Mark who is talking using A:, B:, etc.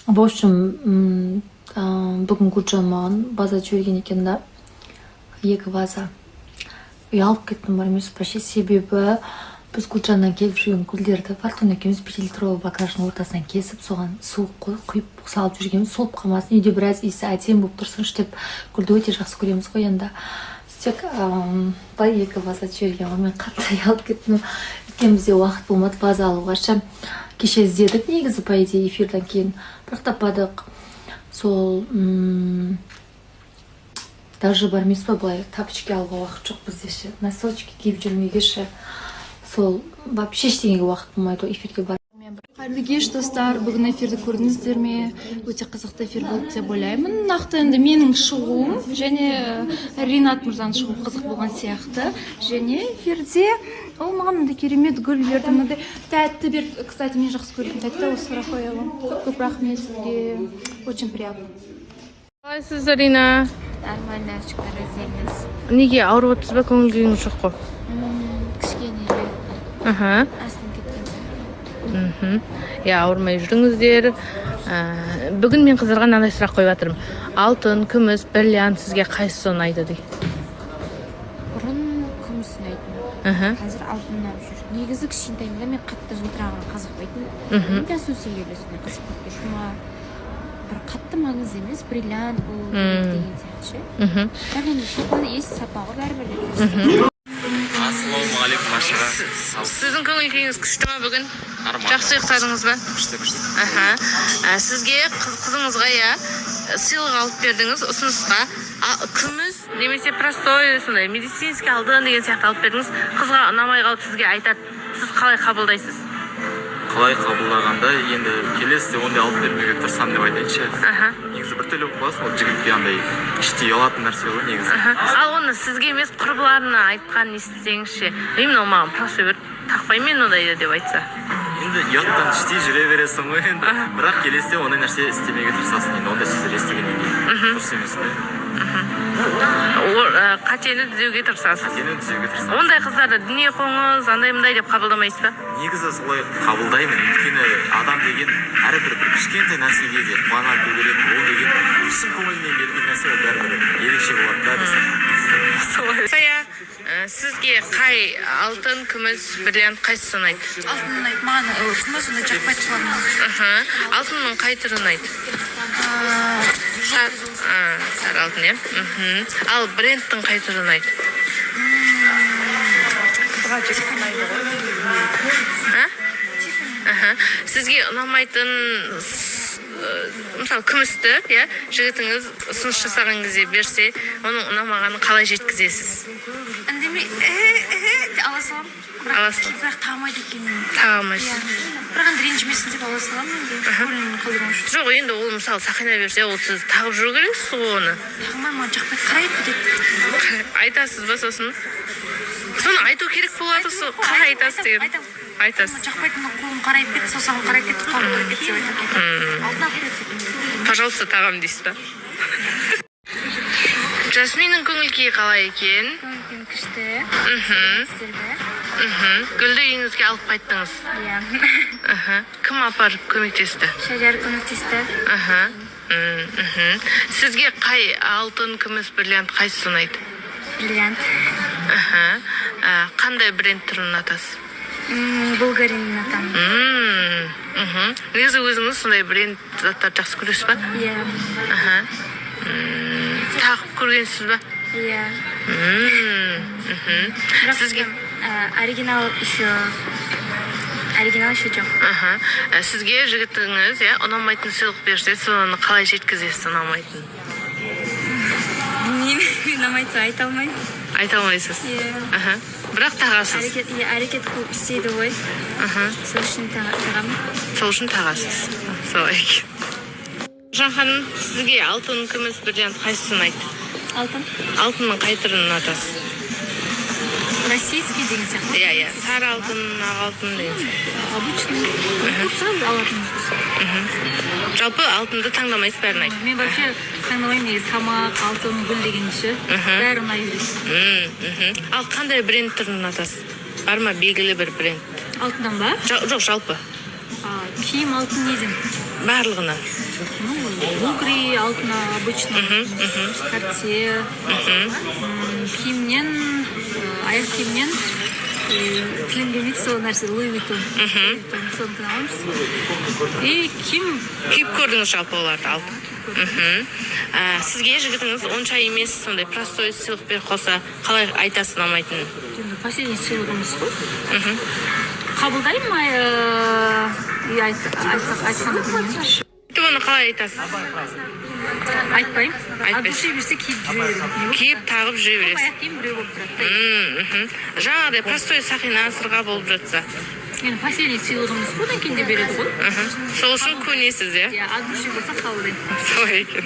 A: В общем, бүгін Гүлжан маған ваза жіберген екен да, екі ваза. Ұялып кеттім бар емес пе ше, себебі біз Гүлжаннан келіп жүрген гүлдерді Фортуна екеуміз 5 литровый баклажканың ортасынан кесіп, соған су құйып салып жүргенбіз, солып қалмасын, үйде біраз иісі әдемі болып тұрсыншы деп. Гүлді өте жақсы көреміз ғой енді. Сөйтсек, былай екі ваза жіберген ғой. Мен қатты ұялып кеттім, өйткені бізде уақыт болмады ваза алуға ше. Кеше іздедік негізі, по идее, эфирден кейін, бірақ таппадық. Сол даже бар емес па, былай тапочки алуға уақыт жоқ бізде ше, носочки киіп жүрмеуге ше. Сол вообще ештеңеге уақыт болмайды ғой эфирге барып.
B: Қайырлы кеш, достар! Бүгін эфирді көрдіңіздер ме? Өте қызықты эфир болды деп ойлаймын. Нақты енді менің шығуым және Ринат мырзаның шығуы қызық болған сияқты. Және эфирде ол маған мындай керемет гүл берді, мынандай тәтті берді. Кстати, мен жақсы көретін тәтті осы Рафаэлло. Көп көп рахмет сізге, очень приятно.
C: Қалайсыз, Зарина?
D: Нормально, шүкір, өздеріңіз?
C: Неге, ауырып отырсыз ба? Көңіл күйіңіз жоқ қой.
D: Кішкене астым кеткен сияқты.
C: Иә, ауырмай жүріңіздер. Бүгін мен қыздарға мынандай сұрақ қойып жатырмын: алтын, күміс, бриллиант, сізге қайсысы ұнайды дейді.
D: Бұрын күміс ұнайтын, қазір алтын ұнап жүр. Негізі кішкентайымда мен қатты жылтыраған қызықпайтын. Жас өсе келе сондай қызық болып кетті ма, бір қатты маңызды емес бриллиант болу керек деген сияқты ше. Бірақ енді сапа есть сапа ғой бәрібір.
E: Ассалаумағалейкум баршаға.
C: Сіздің көңіл күйіңіз күшті ма бүгін?
E: Нормально.
C: Жақсы ұйықтадыңыз ба?
E: Күшті, күшті.
C: Аха. Сізге қызыңызға, иә, сыйлық алып бердіңіз ұсынысқа. Күміс немесе простой сондай медицинский алтын деген сияқты алып бердіңіз. Қызға ұнамай қалып, сізге айтады. Сіз қалай қабылдайсыз?
E: Қалай қабылдағанда, енді келесіде ондай алып бермеуге тырысамын деп айтайыншы. Негізі біртүрлі болып қаласың, ол жігітке андай іштей ұялатын нәрсе ғой негізі.
C: Ал оны сізге емес, құрбыларына айтқанын естісеңізше, именно ол маған просто беріп, тақпаймын мен ондайды деп айтса?
E: Енді ұяттан іштей жүре бересің ғой енді. Бірақ келесіде ондай нәрсе істемеуге тырысасың енді, ондай сөздер естігеннен кейін дұрыс емес қой.
C: Қатені түзеуге тырысасыз.
E: Қатені түзеуге тырысамын.
C: Ондай қыздарды дүние қоңыз, андай мындай деп қабылдамайсыз ба?
E: Негізі солай қабылдаймын, өйткені адам деген әрбір бір кішкентай нәрсеге де қуана білу керек. Ол деген шын көңілінен берілген нәрсе, ол бәрібір ерекше болады да десем.
C: Солай. Сая, сізге қай алтын, күміс, бриллиант, қайсысы ұнайды?
F: Алтын ұнайды маған, күміс ондай жақпайды құлағыма.
C: Алтынның қай түрі ұнайды? Сары алтын, иә. Ал брендтің қай түрі ұнайды?
F: Қызға жігіт ұнайды ғой.
C: А? Аха. Сізге ұнамайтын, мысалы, күмісті, иә, жігітіңіз ұсыныс жасаған кезде берсе, оның ұнамағанын қалай жеткізесіз?
F: Үндемей деп ала саламын, бірақ
C: Ала саласыз.
F: Бірақ тағамайды екенмін.
C: Таға алмайсыз.
F: Иә, бірақ енді ренжімесін деп ала саламын енді, көңілін қалдырмау үшін.
C: Жоқ, енді ол, мысалы, сақина берсе, ол сіз тағып жүру керексіз ғой оны.
F: Тағамаймын, маған жақпайды, қарайып кетеді.
C: Айтасыз ба сосын? Соны айту керек болады, сол қалай айтасыз деген.
F: Айтамын.
C: Айтасыз.
F: Жақпайды, мына қолым қарайып кетті, саусағым қарайып кетті, құлағым қарайып кетті деп айтамын. Алтын алып берді деп.
C: Пожалуйста, тағамын дейсіз ба? Жасминнің көңіл күйі қалай екен?
D: Көңіл күйім күшті. Сіздер бе?
C: Гүлді үйіңізге алып қайттыңыз?
D: Иә.
C: Кім апарып көмектесті?
D: Шадияр көмектесті.
C: Аха. Сізге қай алтын, күміс, бриллиант, қайсысы ұнайды?
D: Бриллиант.
C: Аха. Қандай бренд түрін ұнатасыз?
D: Булгарин ұнатамын.
C: Негізі өзіңіз сондай бренд заттарды жақсы көресіз ба?
D: Иә.
C: Аха. Тағып көргенсіз ба?
D: Иә. Бірақ
C: Сізге
D: оригинал еще, оригинал еще жоқ.
C: Аха. Сізге жігітіңіз, иә, ұнамайтын сыйлық берсе, сіз оны қалай жеткізесіз, ұнамайтын?
D: Білмеймін, ұнамайтын айта алмаймын.
C: Айта алмайсыз.
D: Иә.
C: Аха. Бірақ тағасыз.
D: Әрекет, иә, әрекет қылып істейді ғой. Сол үшін тағамын.
C: Сол үшін тағасыз. Солай екен. Жан ханым, сізге алтын, күміс, бриллиант, қайсысы ұнайды?
F: Алтын.
C: Алтынның қай түрін ұнатасыз?
F: Российский деген сияқты.
C: Иә, сары алтын, ақ алтын деген сияқты.
F: Обычный көп сразу алатынбыз.
C: Жалпы алтынды таңдамайсыз, бәрін ұнайды.
F: Мен вообще таңдамаймын негізі, тамақ, алтын, гүл деген ше, бәрі ұнай береді.
C: Ал қандай бренд түрін ұнатасыз? Бар ма белгілі бір бренд?
F: Алтыннан ба?
C: Жоқ, жалпы.
F: А, киім алтын неден?
C: Барлығынан.
F: Ну, Булгари алтыны обычно, Картье. Киімнен, аяқ киімнен, тілім келмейді сол нәрсе, Луи Виттон. Соныкін аламыз. И киім.
C: Киіп көрдіңіз жалпы оларды алып? Сізге жігітіңіз онша емес, сондай простой сыйлық беріп қалса, қалай айтасыз ұнамайтынын?
F: Енді последний сыйлығымыз ғой, қабылдаймын. И айтқанды білмеймін.
C: Сөйтіп оны қалай айтасыз?
F: Айтпаймын. От
C: Айтпайсыз.
F: души берсе, киіп жүре беремін.
C: Киіп, тағып жүре бересіз.
F: Аяқ киім біреу болып тұрады да.
C: Жаңағыдай простой сақина, сырға болып жатса?
F: Енді последний сыйлығымыз ғой, одан кейін де береді ғой.
C: Сол үшін көнесіз, иә?
F: Иә, от души болса, қабылдаймын.
C: Солай екен.